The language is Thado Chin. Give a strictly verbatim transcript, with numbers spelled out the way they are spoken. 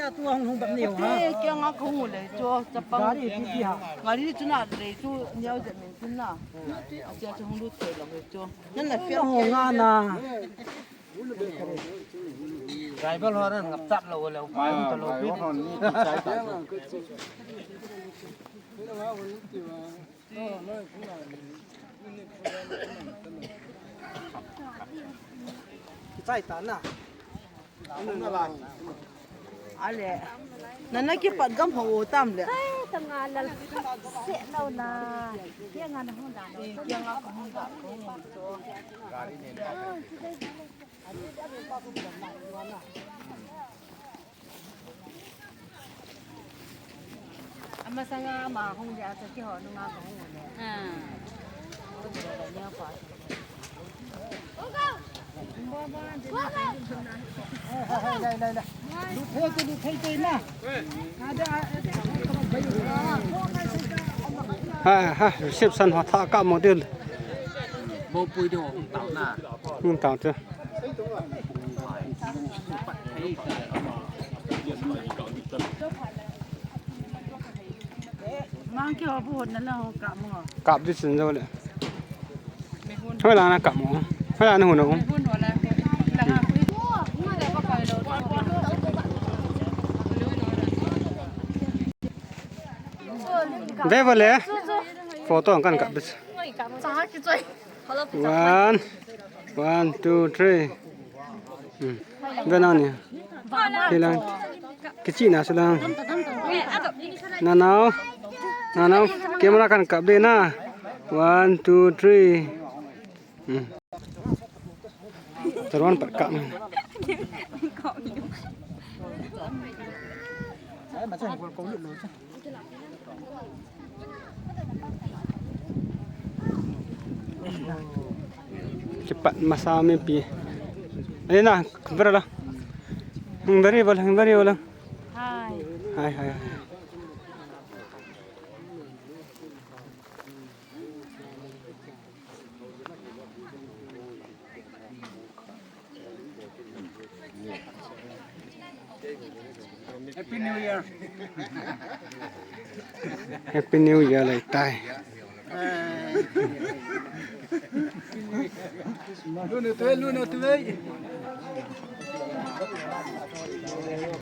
Tu hung hung bang neo ha. Te, kei nga kahung le chu, chapang. Gari ipi ipi ha. Gari chu na le chu, neo je min chu na. Acha chu hung lut thei lou le chu. Nan la fiang hung a na. Driver ho nan ngap chap lou le, upai um ta lou pi. Chai ta na. Ale. Nana kipat gam ho tam le. Hai, tanga lal se lou na. Kei nga na hung da. Kei nga ka hung da. Amasanga ama hung dia chu keiho nunga kahung le. Ah. Ha, ha, reception ho tha ka mo dil. Mo pui ding hung tao na. Hung tao chu. Mang keiho bu hon na la ho kap mo. Kap di sin jo le. Hoi la na kap mo. Hoi la na hon na. Ve vale. Photo kan kap di. One, one, two, three. Hmm. Ve nang ni. Hilang. Kichi na silang. Nanao. Nanao. Camera kan kap de na. One, two, three. Hmm. Taron pat kap na. Kipat masa mipi. Ani na, ver la. Hmm, very well, very well. Hai. Hai, hai, hai. Happy New Year. Happy New Year lei tai. Luna tuwe, luna tuwe.